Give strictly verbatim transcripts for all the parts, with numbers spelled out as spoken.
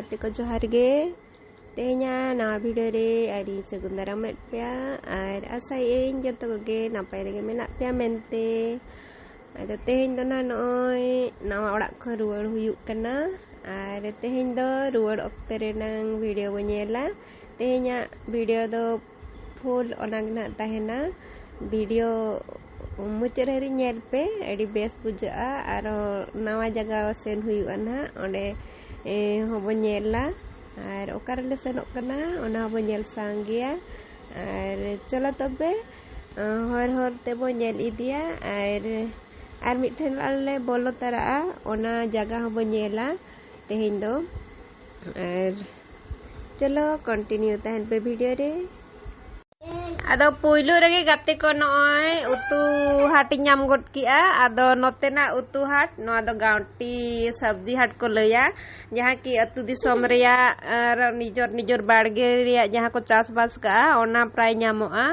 ᱜᱟᱛᱮ ᱠᱚ ᱡᱚᱦᱟᱨ ᱜᱮ᱾ ᱛᱮᱦᱮᱧᱟᱜ ᱱᱟᱣᱟ ᱵᱷᱤᱰᱤᱭᱳ ᱨᱮ ᱟᱹᱰᱤ ᱥᱟᱹᱜᱩᱱ ᱫᱟᱨᱟᱢᱮᱫ ᱯᱮᱭᱟ ᱟᱨ ᱟᱥᱟᱭᱟᱹᱧ ᱡᱚᱛᱚ ᱠᱚᱜᱮ ᱱᱟᱯᱟᱭ ᱨᱮᱜᱮ ᱢᱮᱱᱟᱜ ᱯᱮᱭᱟ ᱢᱮᱱᱛᱮ᱾ ᱟᱫᱚ ᱛᱮᱦᱮᱧ ᱫᱚ ᱱᱟᱦᱟᱜ ᱱᱚᱜᱼᱚᱭ ᱱᱟᱣᱟ ᱚᱲᱟᱜ ᱠᱷᱚᱱ ᱨᱩᱣᱟᱹᱲ ᱦᱩᱭᱩᱜ ᱠᱟᱱᱟ᱾ ᱟᱨ ᱛᱮᱦᱮᱧ ᱫᱚ ᱨᱩᱣᱟᱹᱲ ᱚᱠᱛᱮ ᱨᱮᱱᱟᱝ ᱵᱷᱤᱰᱤᱭᱳ ᱵᱚ ᱧᱮᱞᱟ᱾ ᱛᱮᱦᱮᱧᱟᱜ ᱵᱷᱤᱰᱤᱭᱳ ᱫᱚ ᱯᱷᱩᱞ ᱚᱱᱟ ᱜᱮ ᱱᱟᱦᱟᱜ ᱛᱟᱦᱮᱱᱟ᱾ ᱵᱷᱤᱰᱤᱭᱳ ᱢᱩᱪᱟᱹᱫ ᱦᱟᱹᱨᱤᱡ ᱧᱮᱞ ᱯᱮ, ᱟᱹᱰᱤ ᱵᱮᱥ ᱵᱩᱡᱷᱟᱹᱜᱼᱟ᱾ ᱟᱨᱦᱚᱸ ᱱᱟᱣᱟ ᱡᱟᱭᱜᱟ ᱥᱮᱱ ᱦᱩᱭᱩᱜᱼᱟ ᱱᱟᱦᱟᱜ, ᱚᱸᱰᱮ ᱮ, ᱦᱚᱸᱵᱚ ᱧᱮᱞᱟ᱾ ᱟᱨ ᱚᱠᱟ ᱨᱮᱞᱮ ᱥᱮᱱᱚᱜ ᱠᱟᱱᱟ, ᱚᱱᱟ ᱦᱚᱸᱵᱚ ᱧᱮᱞ ᱥᱟᱝ ᱜᱮᱭᱟ᱾ ᱟᱨ ᱪᱚᱞᱚ ᱛᱚᱵᱮ, ᱦᱚᱨ ᱦᱚᱨ ᱛᱮᱵᱚ ᱧᱮᱞ ᱤᱫᱤᱭᱟ᱾ ᱟᱨ ᱟᱨ ᱢᱤᱫ ᱴᱷᱮᱱ ᱞᱮ ᱵᱚᱞᱚ ᱛᱟᱨᱟᱜᱼᱟ, ᱚᱱᱟ ᱡᱟᱭᱜᱟ ᱦᱚᱸᱵᱚ ᱧᱮᱞᱟ ᱛᱮᱦᱮᱧ ᱫᱚ᱾ ᱟᱨ ᱪᱚᱞᱚ ᱠᱚᱱᱴᱤᱱᱤᱭᱩ ᱛᱟᱦᱮᱱ ᱯᱮ ᱵᱷᱤᱰᱤᱭᱳ ᱨᱮ᱾ ᱟᱫᱚ ᱯᱩᱭᱞᱩ ᱨᱮᱜᱮ ᱜᱟᱛᱮ ᱠᱚ ᱱᱚᱜᱼᱚᱭ ᱩᱛᱩ ᱦᱟᱴ ᱤᱧ ᱧᱟᱢ ᱜᱚᱫ ᱠᱮᱜᱼᱟ᱾ ᱟᱫᱚ ᱱᱚᱛᱮᱱᱟᱜ ᱩᱛᱩ ᱦᱟᱴ, ᱱᱚᱣᱟ ᱫᱚ ᱜᱟᱶᱴᱤ ᱥᱚᱵᱽᱡᱤ ᱦᱟᱴ ᱠᱚ ᱞᱟᱹᱭᱟ, ᱡᱟᱦᱟᱸ ᱠᱤ ᱟᱹᱛᱩ ᱫᱤᱥᱚᱢ ᱨᱮᱭᱟᱜ ᱟᱨ ᱱᱤᱡᱚᱨ ᱱᱤᱡᱚᱨ ᱵᱟᱲᱜᱮ ᱨᱮᱭᱟᱜ ᱡᱟᱦᱟᱸ ᱠᱚ ᱪᱟᱥᱵᱟᱥ ᱠᱟᱜᱼᱟ, ᱚᱱᱟ ᱯᱨᱟᱭ ᱧᱟᱢᱚᱜᱼᱟ᱾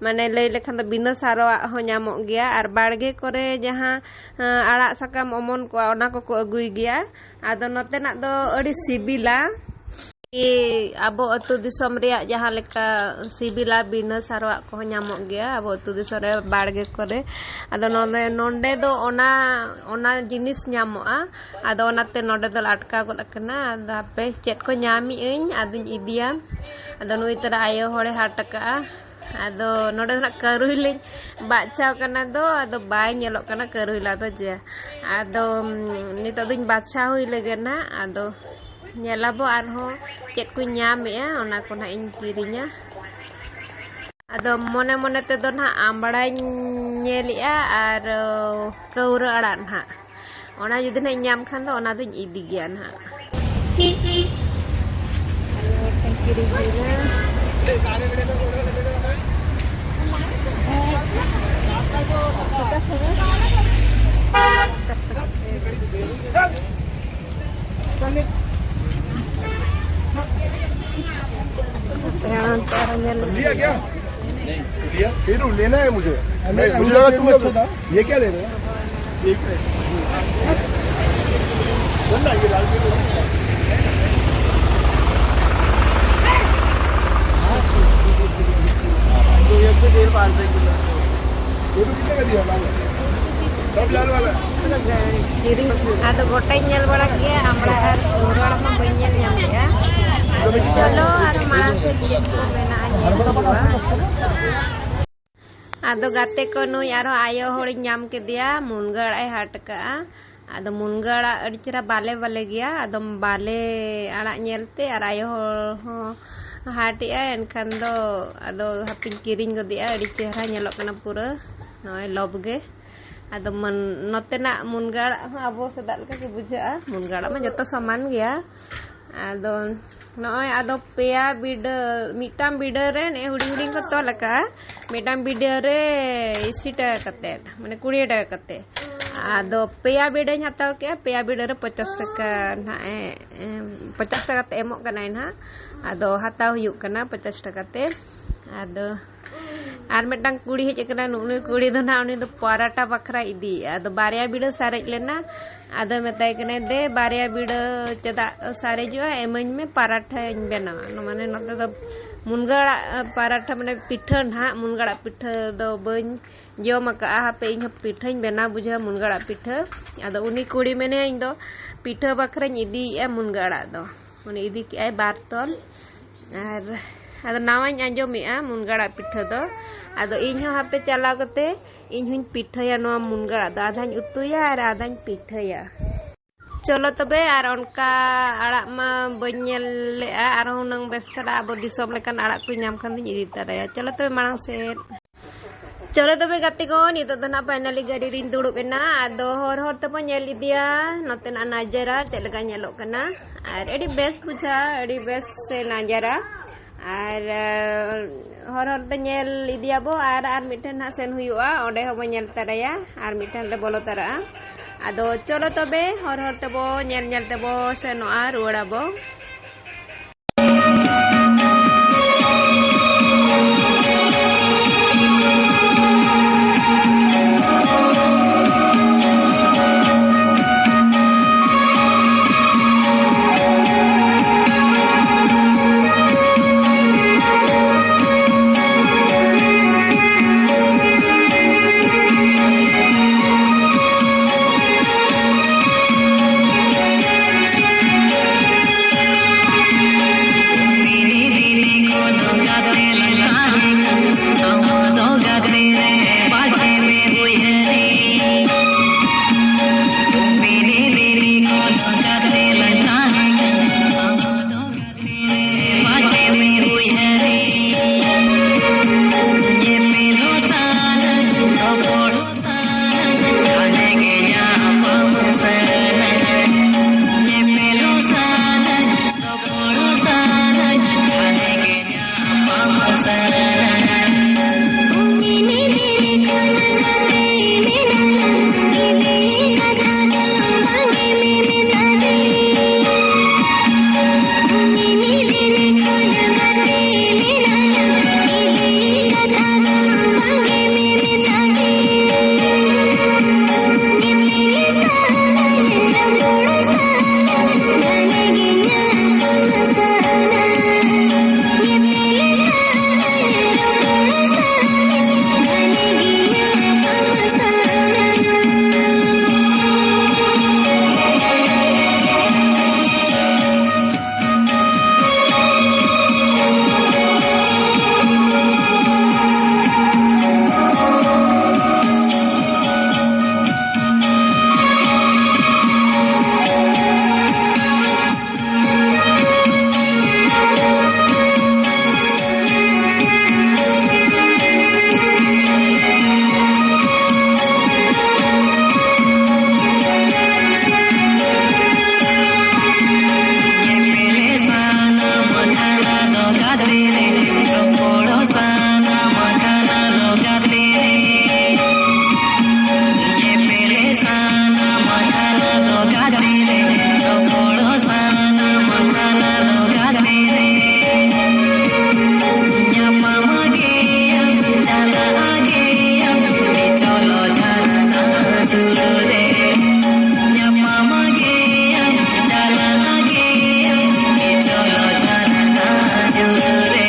ᱢᱟᱱᱮ ᱞᱟᱹᱭ ᱞᱮᱠᱷᱟᱱ ᱫᱚ ᱵᱤᱱᱟᱹ ᱥᱟᱨᱣᱟᱜ ᱦᱚᱸ ᱧᱟᱢᱚᱜ ᱜᱮᱭᱟ᱾ ᱟᱨ ᱵᱟᱲᱜᱮ ᱠᱚᱨᱮ ᱡᱟᱦᱟᱸ ᱟᱲᱟᱜ ᱥᱟᱠᱟᱢ ᱚᱢᱚᱱ ᱠᱚᱜᱼᱟ, ᱚᱱᱟ ᱠᱚᱠᱚ ᱟᱹᱜᱩᱭ ᱜᱮᱭᱟ᱾ ᱟᱫᱚ ᱱᱚᱛᱮᱱᱟᱜ ᱫᱚ ᱟᱹᱰᱤ ᱥᱤᱵᱤᱞᱟ᱾ ᱠᱤ ᱟᱵᱚ ᱟᱹᱛᱩ ᱫᱤᱥᱚᱢ ᱨᱮᱭᱟᱜ ᱡᱟᱦᱟᱸ ᱞᱮᱠᱟ ᱥᱤᱵᱤᱞᱟ ᱵᱤᱱᱟᱹ ᱥᱟᱨᱣᱟᱜ ᱠᱚᱦᱚᱸ ᱧᱟᱢᱚᱜ ᱜᱮᱭᱟ ᱟᱵᱚ ᱟᱹᱛᱩ ᱫᱤᱥᱚᱢ ᱨᱮ ᱵᱟᱲᱜᱮ ᱠᱚᱨᱮ᱾ ᱟᱫᱚ ᱱᱚᱰᱮ, ᱱᱚᱰᱮ ᱫᱚ ᱚᱱᱟ, ᱚᱱᱟ ᱡᱤᱱᱤᱥ ᱧᱟᱢᱚᱜᱼᱟ᱾ ᱟᱫᱚ ᱚᱱᱟᱛᱮ ᱱᱚᱰᱮ ᱫᱚᱞᱮ ᱟᱴᱠᱟᱣ ᱜᱚᱫ ᱟᱠᱟᱱᱟ᱾ ᱟᱫᱚ ᱦᱟᱯᱮ ᱪᱮᱫ ᱠᱚ ᱧᱟᱢᱮᱜ ᱟᱹᱧ, ᱟᱫᱚᱧ ᱤᱫᱤᱭᱟ᱾ ᱟᱫᱚ ᱱᱩᱭ ᱛᱟᱨᱟ ᱟᱭᱳ ᱦᱚᱲᱮ ᱦᱟᱴ ᱟᱠᱟᱜᱼᱟ᱾ ᱟᱫᱚ ᱱᱚᱰᱮ ᱫᱚ ᱱᱟᱜ ᱠᱟᱹᱨᱩᱭ ᱞᱤᱧ ᱵᱟᱪᱷᱟᱣ ᱠᱟᱱᱟ ᱫᱚ, ᱟᱫᱚ ᱵᱟᱭ ᱧᱮᱞᱚᱜ ᱠᱟᱱᱟ ᱠᱟᱹᱨᱩᱭᱞᱟ ᱫᱚ ᱡᱮ᱾ ᱟᱫᱚ, ᱩᱢ, ᱱᱤᱛᱚᱜ ᱫᱚᱧ ᱵᱟᱪᱷᱟᱣ ᱦᱩᱭ ᱞᱮᱜᱮ ᱱᱟᱜ᱾ ᱟᱫᱚ ᱧᱮᱞᱟᱵᱚ ᱟᱨᱦᱚᱸ ᱪᱮᱫ ᱠᱚᱧ ᱧᱟᱢᱮᱜᱼᱟ, ᱚᱱᱟ ᱠᱚ ᱱᱟᱜ ᱤᱧ ᱠᱤᱨᱤᱧᱟ᱾ ᱟᱫᱚ ᱢᱚᱱᱮ ᱢᱚᱱᱮ ᱛᱮᱫᱚ ᱱᱟᱜ ᱟᱢᱵᱽᱲᱟᱧ ᱧᱮᱞᱮᱜᱼᱟ ᱟᱨ, ᱚ, ᱠᱟᱹᱣᱨᱟᱹ ᱟᱲᱟᱜ ᱱᱟᱜ᱾ ᱚᱱᱟ ᱡᱩᱫᱤ ᱱᱟᱜ ᱤᱧ ᱧᱟᱢ ᱠᱷᱟᱱ ᱫᱚ ᱚᱱᱟ ᱫᱚᱧ ᱤᱫᱤ ᱜᱮᱭᱟ ᱱᱟᱜ᱾ ᱟᱭᱳ ᱦᱚᱲ ᱴᱷᱮᱱ ᱠᱤᱨᱤᱧ ᱦᱩᱭᱱᱟ᱾ ᱦᱟᱯᱮ ᱚᱱᱛᱮ ᱟᱨᱦᱚᱸ ᱧᱮᱞ ᱞᱮᱜᱮ᱾ फिर लेना है मुझे। मैं, मुझे लगा तुम लोग ये क्या ले रहे हो? ये क्या है? बोल ना, ये लाल पेपर है। ᱟᱫᱚ ᱜᱚᱴᱟᱧ ᱧᱮᱞ ᱵᱟᱲᱟ ᱠᱮᱜᱼᱟ, ᱟᱢᱲᱟ ᱟᱨ ᱟᱹᱣᱨᱟᱹᱲ ᱢᱟ ᱵᱟᱹᱧ ᱧᱮᱞ ᱧᱟᱢ ᱞᱮᱜᱼᱟ᱾ ᱟᱫᱚ ᱪᱚᱞᱚ ᱟᱨ ᱢᱟᱲᱟᱝ ᱥᱮᱫ ᱪᱮᱫ ᱠᱚ ᱢᱮᱱᱟᱜᱼᱟ, ᱧᱮᱞ ᱦᱩᱭᱩᱜᱼᱟ᱾ ᱟᱫᱚ ᱜᱟᱛᱮ ᱠᱚ, ᱱᱩᱭ ᱟᱨᱦᱚᱸ ᱟᱭᱳ ᱦᱚᱲᱤᱧ ᱧᱟᱢ ᱠᱮᱫᱮᱭᱟ, ᱢᱩᱱᱜᱟᱹ ᱟᱲᱟᱜ ᱮ ᱦᱟᱴ ᱠᱟᱜᱼᱟ᱾ ᱟᱫᱚ ᱢᱩᱱᱜᱟᱹ ᱟᱲᱟᱜ ᱟᱹᱰᱤ ᱪᱮᱦᱨᱟ ᱵᱟᱞᱮ ᱵᱟᱞᱮ ᱜᱮᱭᱟ᱾ ᱟᱫᱚ ᱵᱟᱞᱮ ᱟᱲᱟᱜ ᱧᱮᱞᱛᱮ ᱟᱨ ᱟᱭᱳ ᱦᱚᱲ ᱦᱚᱸ ᱦᱟᱴ ᱮᱜᱼᱟᱭ, ᱮᱱᱠᱷᱟᱱ ᱫᱚ ᱟᱫᱚ ᱦᱟᱯᱮᱧ ᱠᱤᱨᱤᱧ ᱜᱚᱫᱮᱜᱼᱟ᱾ ᱟᱹᱰᱤ ᱪᱮᱦᱨᱟ ᱧᱮᱞᱚᱜ ᱠᱟᱱᱟ ᱯᱩᱨᱟᱹ, ᱱᱚᱜᱼᱚᱭ ᱞᱚᱵ ᱜᱮ᱾ ᱟᱫᱚ ᱢᱟᱱ-, ᱱᱚᱛᱮᱱᱟᱜ ᱢᱩᱱᱜᱟᱹ ᱟᱲᱟᱜ ᱦᱚᱸ ᱟᱵᱚ ᱥᱮᱫᱟᱜ ᱞᱮᱠᱟ ᱜᱮ ᱵᱩᱡᱷᱟᱹᱜᱼᱟ᱾ ᱢᱩᱱᱜᱟᱹ ᱟᱲᱟᱜ ᱢᱟ ᱡᱚᱛᱚ ᱥᱚᱢᱟᱱ ᱜᱮᱭᱟ᱾ ᱟᱫᱚ ᱱᱚᱜᱼᱚᱭ ᱟᱫᱚ ᱯᱮᱭᱟ ᱵᱤᱰᱟᱹ, ᱢᱤᱫᱴᱟᱝ ᱵᱤᱰᱟᱹ ᱨᱮ ᱱᱮᱜᱼᱮ ᱦᱩᱰᱤᱧ ᱦᱩᱰᱤᱧ ᱠᱚ ᱛᱚᱞ ᱟᱠᱟᱫᱼᱟ, ᱢᱤᱫᱴᱟᱝ ᱵᱤᱰᱟᱹ ᱨᱮ ᱟᱥᱤ ᱴᱟᱠᱟ ᱠᱟᱛᱮᱫ, ᱢᱟᱱᱮ ᱠᱩᱲᱤ ᱴᱟᱠᱟ ᱠᱟᱛᱮᱫ᱾ ᱟᱫᱚ ᱯᱮᱭᱟ ᱵᱤᱰᱟᱹᱧ ᱦᱟᱛᱟᱣ ᱠᱮᱜᱼᱟ, ᱯᱮᱭᱟ ᱵᱤᱰᱟᱹ ᱨᱮ ᱯᱚᱪᱟᱥ ᱴᱟᱠᱟ ᱱᱟᱦᱟᱜ ᱮ, ᱮᱢ, ᱯᱚᱪᱟᱥ ᱴᱟᱠᱟ ᱛᱮ ᱮᱢᱚᱜ ᱠᱟᱱᱟᱭ ᱱᱟᱦᱟᱜ᱾ ᱟᱫᱚ ᱦᱟᱛᱟᱣ ᱦᱩᱭᱩᱜ ᱠᱟᱱᱟ ᱯᱚᱪᱟᱥ ᱴᱟᱠᱟ ᱛᱮ᱾ ᱟᱫᱚ ᱟᱨ ᱢᱤᱫᱴᱟᱝ ᱠᱩᱲᱤ ᱦᱮᱡ ᱟᱠᱟᱱᱟ, ᱱᱩᱜᱼᱩ ᱱᱩᱭ ᱠᱩᱲᱤ ᱫᱚ ᱱᱟᱦᱟᱜ ᱩᱱᱤ ᱫᱚ ᱯᱟᱨᱟᱴᱟ ᱵᱟᱠᱷᱨᱟ ᱤᱫᱤᱭᱮᱫᱼᱟ᱾ ᱟᱫᱚ ᱵᱟᱨᱭᱟ ᱵᱤᱰᱟᱹ ᱥᱟᱨᱮᱡ ᱞᱮᱱᱟ, ᱟᱫᱚ ᱢᱮᱛᱟᱭ ᱠᱟᱱᱟᱭ, "ᱫᱮ, ᱵᱟᱨᱭᱟ ᱵᱤᱰᱟᱹ ᱪᱮᱫᱟᱜ ᱥᱟᱨᱮᱡᱚᱜᱼᱟ, ᱮᱢᱟᱹᱧ ᱢᱮ, ᱯᱟᱨᱟᱴᱷᱟᱧ ᱵᱮᱱᱟᱣᱟ᱾" ᱢᱟᱱᱮ ᱱᱚᱛᱮ ᱫᱚ ᱢᱩᱱᱜᱟᱹ ᱟᱲᱟᱜ ᱯᱟᱨᱟᱴᱷᱟ, ᱢᱟᱱᱮ ᱯᱤᱴᱷᱟᱹ ᱱᱟᱦᱟᱜ, ᱢᱩᱱᱜᱟᱹ ᱟᱲᱟᱜ ᱯᱤᱴᱷᱟᱹ ᱫᱚ ᱵᱟᱹᱧ ᱡᱚᱢ ᱟᱠᱟᱫᱼᱟ᱾ ᱦᱟᱯᱮ, ᱤᱧ ᱦᱚᱸ ᱯᱤᱴᱷᱟᱹᱧ ᱵᱮᱱᱟᱣ ᱵᱩᱡᱷᱟᱹᱣᱟ, ᱢᱩᱱᱜᱟᱹ ᱟᱲᱟᱜ ᱯᱤᱴᱷᱟᱹ᱾ ᱟᱫᱚ ᱩᱱᱤ ᱠᱩᱲᱤ ᱢᱮᱱᱮᱭᱟ, "ᱤᱧ ᱫᱚ ᱯᱤᱴᱷᱟᱹ ᱵᱟᱠᱷᱨᱟᱧ ᱤᱫᱤᱭᱮᱫᱼᱟ ᱢᱩᱱᱜᱟᱹ ᱟᱲᱟᱜ ᱫᱚ᱾" ᱩᱱᱤ ᱤᱫᱤ ᱠᱮᱜᱼᱟᱭ ᱵᱟᱨ ᱛᱚᱞ᱾ ᱟᱨ ᱟᱫᱚ ᱱᱟᱣᱟᱧ ᱟᱸᱡᱚᱢᱮᱜᱼᱟ ᱢᱩᱱᱜᱟᱹ ᱟᱲᱟᱜ ᱯᱤᱴᱷᱟᱹ ᱫᱚ᱾ ᱟᱫᱚ ᱤᱧ ᱦᱚᱸ ᱦᱟᱯᱮ ᱪᱟᱞᱟᱣ ᱠᱟᱛᱮ ᱤᱧ ᱦᱚᱸᱧ ᱯᱤᱴᱷᱟᱹᱭᱟ ᱱᱚᱣᱟ ᱢᱩᱱᱜᱟᱹ ᱟᱲᱟᱜ ᱫᱚ᱾ ᱟᱫᱷᱟᱧ ᱩᱛᱩᱭᱟ ᱟᱨ ᱟᱫᱷᱟᱧ ᱯᱤᱴᱷᱟᱹᱭᱟ᱾ ᱪᱚᱞᱚ ᱛᱚᱵᱮ, ᱟᱨ ᱚᱱᱠᱟ ᱟᱲᱟᱜ ᱢᱟ ᱵᱟᱹᱧ ᱧᱮᱞ ᱞᱮᱜᱼᱟ, ᱟᱨᱦᱚᱸ ᱦᱩᱱᱟᱹᱝ ᱵᱮᱥ ᱫᱷᱟᱨᱟ ᱟᱵᱚ ᱫᱤᱥᱚᱢ ᱞᱮᱠᱟᱱ ᱟᱲᱟᱜ ᱠᱚᱧ ᱧᱟᱢ ᱠᱷᱟᱱ ᱫᱚᱧ ᱤᱫᱤ ᱛᱟᱨᱟᱭᱟ᱾ ᱪᱚᱞᱚ ᱛᱚᱵᱮ ᱢᱟᱲᱟᱝ ᱥᱮᱫ᱾ ᱪᱚᱞᱚ ᱛᱚᱵᱮ ᱜᱟᱛᱮ ᱠᱚ, ᱱᱤᱛᱚᱜ ᱫᱚ ᱱᱟᱜ finally ᱜᱟᱹᱰᱤ ᱨᱤᱧ ᱫᱩᱲᱩᱵ ᱮᱱᱟ᱾ ᱟᱫᱚ ᱦᱚᱨ ᱦᱚᱨ ᱛᱮᱵᱚᱱ ᱧᱮᱞ ᱤᱫᱤᱭᱟ ᱱᱚᱛᱮᱱᱟᱜ ᱱᱟᱡᱟᱨᱟ ᱪᱮᱫ ᱞᱮᱠᱟ ᱧᱮᱞᱚᱜ ᱠᱟᱱᱟ᱾ ᱟᱨ ᱟᱹᱰᱤ ᱵᱮᱥ ᱵᱩᱡᱷᱟᱹᱜᱼᱟ, ᱟᱹᱰᱤ ᱵᱮᱥ ᱥᱮ ᱱᱟᱡᱟᱨᱟ᱾ ᱟᱨ, ᱟᱨ ᱦᱚᱨ ᱦᱚᱨ ᱛᱮ ᱧᱮᱞ ᱤᱫᱤᱭᱟᱵᱚ ᱟᱨ ᱟᱨ ᱢᱤᱫᱴᱷᱮᱱ ᱦᱟᱸᱜ ᱥᱮᱱ ᱦᱩᱭᱩᱜᱼᱟ, ᱚᱸᱰᱮ ᱦᱚᱸᱵᱚ ᱧᱮᱞ ᱛᱟᱨᱟᱭᱟ᱾ ᱟᱨ ᱢᱤᱫᱴᱷᱮᱱ ᱞᱮ ᱵᱚᱞᱚ ᱛᱟᱨᱟᱜᱼᱟ᱾ ᱟᱫᱚ ᱪᱚᱞᱚ ᱛᱚᱵᱮ, ᱦᱚᱨ ᱦᱚᱨ ᱛᱮᱵᱚ ᱧᱮᱞ ᱧᱮᱞ ᱛᱮᱵᱚ ᱥᱮᱱᱚᱜᱼᱟ, ᱨᱩᱣᱟᱹᱲᱟᱵᱚ᱾ ᱜᱟᱛᱮ ᱨᱮ, ᱨᱚᱯᱚᱲ ᱥᱟᱱᱟᱢ ᱠᱷᱟᱱ ᱫᱚ ᱜᱟᱛᱮ ᱨᱮ, ᱧᱮᱯᱮᱞ ᱥᱟᱱᱟᱢ ᱠᱷᱟᱱ ᱫᱚ ᱜᱟᱛᱮ ᱨᱮ, ᱨᱚᱯᱚᱲ ᱥᱟᱱᱟᱢ ᱠᱷᱟᱱ ᱫᱚ ᱜᱟᱛᱮ ᱨᱮ, ᱧᱟᱯᱟᱢ ᱜᱮᱭᱟᱢ, ᱪᱟᱞᱟᱜ ᱜᱮᱭᱟᱢ, ᱪᱚᱞᱚ ᱡᱷᱟᱨᱱᱟ ᱡᱷᱩᱲ ᱨᱮ᱾ ᱧᱟᱯᱟᱢ ᱜᱮᱭᱟᱢ, ᱪᱟᱞᱟᱜ ᱜᱮᱭᱟᱢ, ᱪᱚᱞᱚ ᱡᱷᱟᱨᱱᱟ ᱡᱷᱩᱲ ᱨᱮ᱾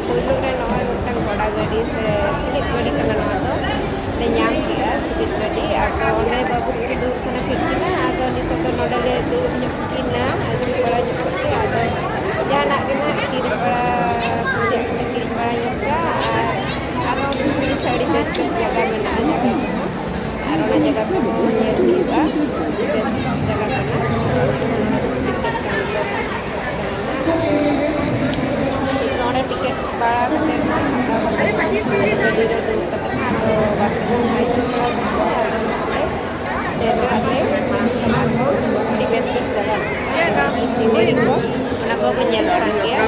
ᱯᱳᱭᱞᱳ ᱨᱮ ᱱᱚᱜᱼᱚᱭ ᱢᱤᱫᱴᱟᱝ ᱵᱷᱟᱲᱟ ᱜᱟᱹᱰᱤ ᱥᱮ ᱥᱤᱞᱤᱯ ᱜᱟᱹᱰᱤ ᱠᱟᱱᱟ ᱱᱚᱣᱟ ᱫᱚ, ᱞᱮ ᱧᱟᱢ ᱠᱮᱫᱟ ᱥᱤᱞᱤᱯ ᱜᱟᱹᱰᱤ᱾ ᱟᱫᱚ ᱚᱸᱰᱮ ᱵᱟᱹᱵᱩ ᱛᱟᱹᱠᱤᱱ ᱫᱩᱲᱩᱵ ᱥᱟᱱᱟ ᱠᱮᱫ ᱠᱤᱱᱟ, ᱟᱫᱚ ᱱᱤᱛᱚᱜ ᱫᱚ ᱱᱚᱰᱮ ᱞᱮ ᱫᱩᱲᱩᱵ ᱧᱚᱜ ᱠᱤᱱᱟ, ᱟᱹᱪᱩᱨ ᱵᱟᱲᱟ ᱧᱚᱜ ᱠᱟᱛᱮ ᱟᱫᱚ ᱡᱟᱦᱟᱱᱟᱜ ᱜᱮ ᱱᱟᱦᱟᱜ ᱠᱤᱨᱤᱧ ᱵᱟᱲᱟ ᱠᱚ ᱞᱮ ᱠᱤᱨᱤᱧ ᱵᱟᱲᱟ ᱧᱚᱜ ᱠᱟᱜᱼᱟ᱾ ᱟᱨ ᱟᱨᱦᱚᱸ ᱟᱹᱰᱤ ᱵᱮᱥ ᱵᱮᱥ ᱡᱟᱭᱜᱟ ᱢᱮᱱᱟᱜᱼᱟ, ᱡᱟᱭᱜᱟ ᱠᱚᱦᱚᱸ᱾ ᱟᱨ ᱚᱱᱟ ᱡᱟᱭᱜᱟ ᱠᱚᱦᱚᱸ ᱧᱮᱞ ᱦᱩᱭᱩᱜᱼᱟ, ᱵᱮᱥ ᱡᱟᱭᱜᱟ ᱠᱟᱱᱟ᱾ ᱱᱚᱰᱮ ᱴᱤᱠᱤᱴ ᱵᱟᱲᱟ ᱠᱟᱛᱮ ᱜᱟᱹᱰᱤ ᱨᱮ ᱫᱩᱲᱩᱵ ᱠᱟᱛᱮ ᱟᱫᱚ ᱵᱟᱨ ᱯᱮ ᱫᱷᱟᱣ ᱟᱹᱪᱩᱨ ᱵᱟᱲᱟ ᱠᱟᱛᱮ ᱟᱫᱚ ᱱᱚᱰᱮ ᱥᱮᱱᱚᱜ ᱟᱞᱮ ᱢᱟᱲᱟᱝ ᱥᱮᱫ ᱟᱨᱦᱚᱸ ᱟᱹᱰᱤ ᱵᱮᱥ ᱵᱮᱥ ᱡᱟᱭᱜᱟ ᱢᱮᱱᱟᱜᱼᱟ, ᱥᱤᱱᱮᱨᱤ ᱠᱚ, ᱚᱱᱟ ᱠᱚᱦᱚᱸ ᱵᱚᱱ ᱧᱮᱞ ᱛᱚᱨᱟᱭ ᱜᱮᱭᱟ᱾